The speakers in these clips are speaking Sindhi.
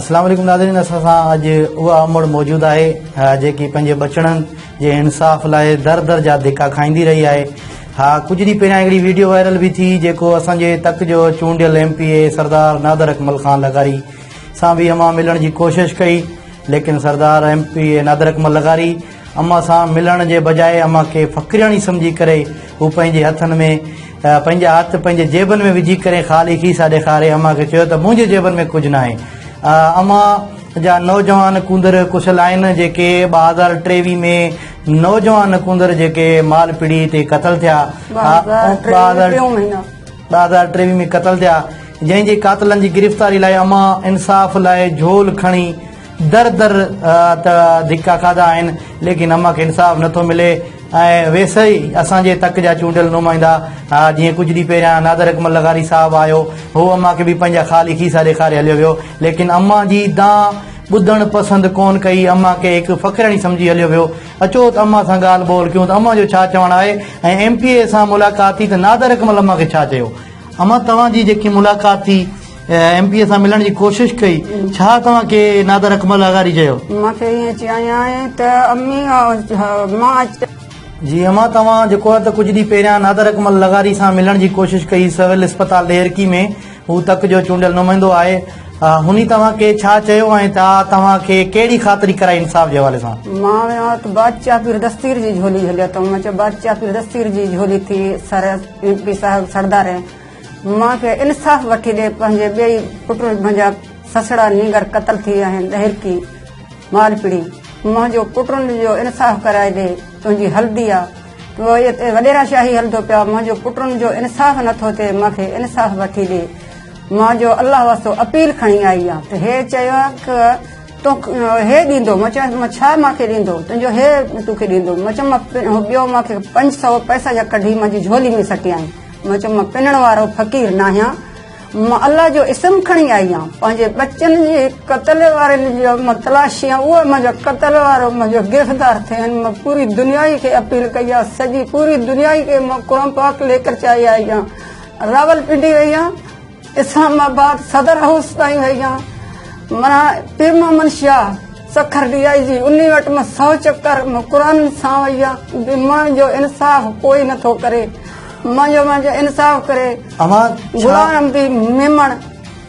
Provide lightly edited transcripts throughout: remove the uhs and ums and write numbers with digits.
اسلام عليڪم ناظرين اسان سان اڄ اها امڙ موجود آهي جيڪي پنهنجي ٻچڙن جي انصاف لاء در در جا ڌڪا کائيندي رهي آهي ها ڪجهه ڏينهن پهريان هڪڙي ويڊيو وائرل به ٿي جيڪو اسان جي تڪ جو چونڊيل M P A Sardar Nadir Akmal Khan لغاري سان به امان ملڻ جي ڪوشش ڪئي ليڪن Sardar M P A Nadir Akmal لغاري امان سان ملڻ جي بجاء امان کي فقيرياڻي سمجهي ڪري هو پنهنجي هٿن ۾ پنهنجا هٿ پنهنجي جيبن ۾ وجهي ڪري خالي کيسا ڏيکاري امان کي چيو ته منهنجي جيبن ۾ ڪجهه ناهي. امان جا نوجوان ڪونڌر ڪشل آهن جيڪي 2023 ۾ نوجوان ڪونڌر جيڪي مال پڙي تي قتل ٿيا 2023 ۾ قتل ٿيا جنهن جي قاتلن جي گرفتاري لاء امان انصاف لاء جهول کڻي در در ته ڌڪا کاڌا آهن ليڪن امان کي انصاف نٿو ملي ۽ ويسي اسان جي تڪ جا چونڊيل نمائندا جيئن ڪجهه ڏينهن پهريان نادر اڪمل لغاري صاحب آيو هو امان کي به پنهنجا خالي کيسا ڏيکاري هليو ويو ليڪن امان جي دانهن ٻڌڻ پسند ڪون ڪئي امان کي هڪ فقيرڻي سمجهي هليو ويو اچو ته امان سان ڳالهه ٻولهه ڪيون ته امان جو ڇا چوڻ آهي ۽ ايم پي اي سان ملاقات ٿي ته نادر اڪمل امان کي ڇا چيو امان توهان جي جيڪي ملاقات ٿي ايم پي اي سان ملڻ جي ڪوشش ڪئي ڇا توهان کي نادر اڪمل لغاري چيو؟ مان کي ائين چيائين ته امي مان. جي امان توهان جيڪو آهي ته ڪجهه ڏينهن پهريان نادر اڪمل لغاري سان ملڻ جي ڪوشش ڪئي سول اسپتال ڏهرڪي ۾ هو تڪ جو چونڊيل نمائندو آهي هني توهان کي ڇا چيو ۽ توهان کي ڪهڙي خاطري ڪرائي انصاف جي حوالي سان؟ مان ويو آهيان ته بادشاهه پير دستير جي جهولي جهليو اٿم مان چيو بادشاهه پير دستير جي جهولي ٿي سر ايم پي صاحب سردار مان کي انصاف وٺي ڏي پنهنجي ٻئي پٽ منهنجا سسڙا نينگر قتل ٿي ويا آهن ڏهرڪي مال پڙي منهنجو پٽن جو انصاف ڪرائي ڏي تنهنجي هلدي آ وڏيرا شاهي هلندو پيا منهنجو پٽن جو انصاف نٿو ٿئي مان کي انصاف وٺي ڏي مان جو الله واسطو اپيل کڻي آئي آ ته هي چيو آ تو هي ڏيندو؟ مان چيس مان ڇا مان کي ڏيندو؟ تنهنجو هي توکي ڏيندو. مان چيم مان ٻيو مان کي 500 پئسا جا ڪڍي منهنجي جهولي ۾ سٽيائين. مان چيم مان پنڻ وارو فقير ناهيان. مان الله جو اسم کڻي آئي آهيان. پنهنجي ٻچن جي قتل وارن جو مان تلاشي آهيان. اهي منهنجو قتل وارو منهنجو گرفتار ٿيا آهن. مان پوري دنيا کي اپيل ڪئي آهي. سڄي پوري دنيا کي مان قرآن پاڪ ليڪر چائي آئي آهيان. راولپنڊي وئي آهيان. اسلام آباد صدر هائوس تائين وئي آهيان معنيٰ Pir Muhammad Shah Sukkur D I G انهي وٽ مان سو چڪر مان قرآن سان وئي آهيان به منهنجو انصاف ڪوئي نٿو ڪري منهنجو منهنجو انصاف ڪري غلام احمدي ميمڻ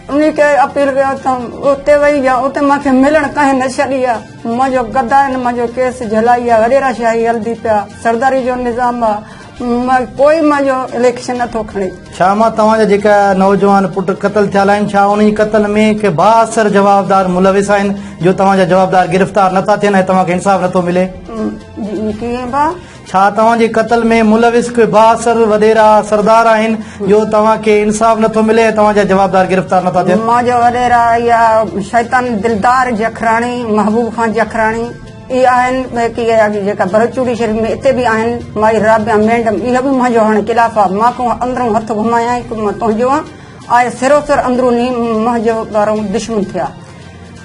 انهي کي اپيل ڪيو اٿم اتي وئي آهيان اتي مون کي ملڻ ڪنهن نه ڇڏي آهي منهنجو گدا آهن منهنجو ڪيس جهلائي آهي وڏيرا شاهي هلدي پيا سرداري جو نظام آهي ڪوئي منهنجو اليڪشن نٿو کڻي. ڇا مان توهان جا جيڪا نوجوان پٽ قتل ٿيل آهن ڇا انهي قتل ۾ ڪي بااثر جوابدار ملوث آهن جو توهان جا جوابدار گرفتار نٿا ٿين ۽ توهان کي انصاف نٿو ملي؟ ڪيئن ڀا؟ ڇا توهان جي قتل ۾ ملوث ڪي بااثر وڏيرا سردار آهن جو توهان کي انصاف نٿو ملي ۽ توهان جا جوابدار گرفتار نٿا ٿين؟ منهنجو وڏيرا يا شيطان دلدار جکراڻي محبوب خان جکراڻي. اهي آهن باقي اها جيڪا ڀرچوڙي شريف ۾ اتي به آهن مائي رابعه مينڊم اها به منهنجو هاڻي خلاف آ مان کان اندرون هٿ گهمايائين ته مان تنهنجو آن آء سرو سر اندروني منهنجو وارو دشمن ٿيا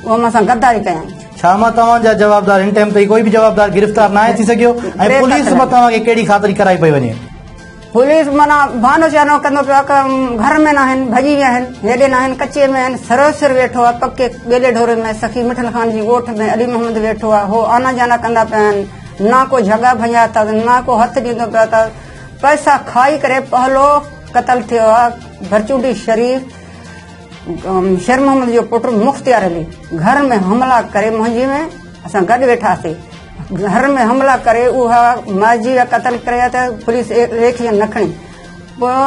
اها مان سان غداري ڪيائين. ڇا مان توهان جا جوابدار هن ٽائيم تائين ڪوئي به جوابدار گرفتار ناهي ٿي سگهيو ۽ پوليس مان توهان کي ڪهڙي خاطري ڪرائي پئي وڃي؟ پوليس معنيٰ بهانو شهانو ڪندو پيو آ ته گهر ۾ ناهن ڀڄي ويا آهن هيڏي ناهن ڪچي ۾ آهن سرو سر ويٺو آ پڪي ٻيلي ڍوري ۾ سخي مٺل خان جي ڳوٺ ۾ علي محمد ويٺو آ هو آنا جانا ڪندا پيا آهن نه ڪو جهڳا ڀڃيا اٿس نه ڪو هٿ ڏيندو پيو اٿس پئسا کائي ڪري پهلو قتل ٿيو آ ڀرچونڊي شريف شير محمد جو پٽ مختيار علي گهر ۾ حملا ڪري منهنجي ۾ اسان گڏ ويٺاسي گهر ۾ حملا ڪري اها مارجي ويا قتل ڪري ويا ته پوليس ايڪشن نه کڻي پوء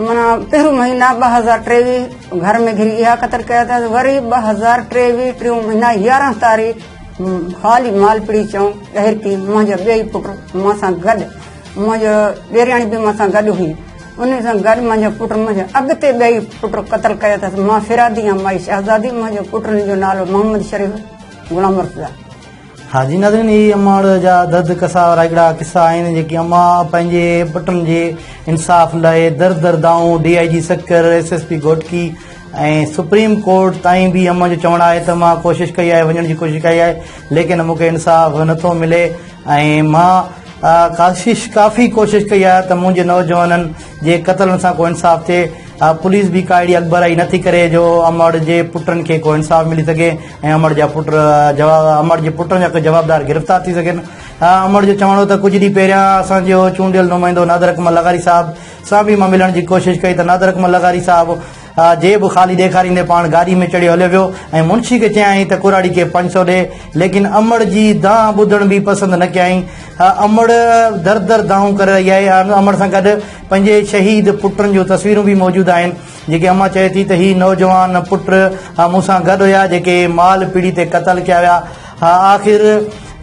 معنيٰ پهريون مهينا 2023 گهر ۾ گهري اها قتل ڪيا اٿس وري 2023 ٽيون مهينا 11 تاريخ خالي مالپڙي چونڪ ڏهرڪي منهنجا ٻئي پٽ مان سان گڏ منهنجو ڏيرياڻي به مان سان گڏ هئي ان سان گڏ منهنجو پٽ منهنجو اڳتي ٻئي پٽ قتل ڪيا اٿس مان فرادي آهيان مائي شهزادي منهنجو پٽن جو نالو محمد شريف غلام مرتضيٰ. ها جي ناظرين هي امڙ جا درد ڪسا وارا هڪڙا قصا آهن جيڪي اما پنهنجي پٽن جي انصاف لاء در در دانهون D I G Sukkur S S P Ghotki ۽ supreme court تائين به اما جو چوڻ آهي ته مان ڪوشش ڪئي آهي وڃڻ جي ڪوشش ڪئي آهي ليڪن مون کي انصاف نٿو ملي ۽ مان ڪاشش ڪافي ڪوشش ڪئي آهي ته منهنجي نوجوانن جي قتلن سان ڪو انصاف ٿئي. پوليس به ڪا اهڙي اڳڀرائي نٿي ڪري جو امڙ جي پٽن کي ڪو انصاف ملي سگهي ۽ امڙ جا پٽ جواب امڙ جي پٽن جا ڪي جوابدار گرفتار ٿي سگهن. امڙ جو چوڻ هو ته ڪجهه ڏينهن پهريان اسان جو چونڊيل نمائندو نادر اڪمل لغاري صاحب سان به مان ملڻ جي ڪوشش ڪئي ته نادر اڪمل لغاري صاحب جيب خالي ڏيکاريندي پاڻ گاڏي ۾ چڙهي هليو ويو ۽ منشي کي چيائين ته ڪراڙي کي 500 ڏي ليڪن امڙ جي دانهن ٻڌڻ به پسند نه ڪيائين. امڙ در در دانهون ڪري رهي آهي. امڙ سان گڏ پنهنجي شهيد پٽن جون تصويرون به موجود آهن جيڪي امان چئي ٿي ته هي نوجوان پٽ مون سان گڏ هيا جيڪي مال پيڙهي تي قتل ڪيا ويا. آخر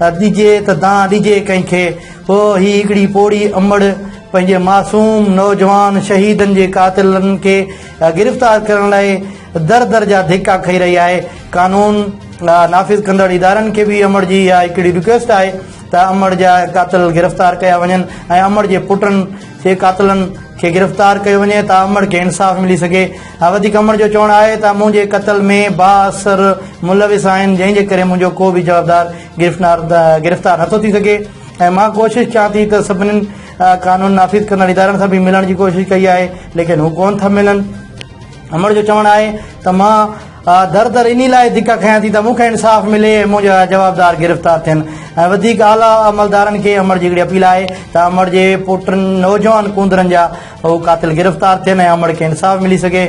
ڏجي ته دانهن ڏجي ڪنهن کي. پوء هي هڪڙي پوڙهي امڙ پنهنجي معصوم نوجوان شهيدن جي قاتلن کي گرفتار ڪرڻ لاء در در جا ڌڪا کائي رهي آهي. قانون نافذ ڪندڙ ادارن کي به امڙ جي اها هڪڙي رڪويسٽ آهي ته امڙ جا قاتل گرفتار ڪيا وڃن ۽ امڙ جي پٽن جي قاتلن کي گرفتار ڪيو وڃي ته امڙ کي انصاف ملي سگهي. وڌيڪ امڙ جو چوڻ آهي ته منهنجي قتل ۾ بااثر ملوث آهن جنهن جي ڪري منهنجو ڪو به جوابدار گرفتار نٿو ٿي سگهي ۽ مان ڪوشش ڪيان ٿي ته سڀني قانون نافذ ڪندڙ ادارن سان به ملڻ جي ڪوشش ڪئي آهي ليڪن هو ڪونه ٿا ملن. امڙ جو چوڻ آهي ته مان در در انهي لاء ڌڪا کايان ٿي ته مون کي انصاف ملي ۽ منهنجا جوابدار گرفتار ٿين ۽ وڌيڪ اعليٰ عملدارن کي امڙ جي هڪڙي اپيل آهي ته امڙ جي پوٽن نوجوان ڪونڌرن جا هو قاتل گرفتار ٿين ۽ امڙ کي انصاف ملي سگهي.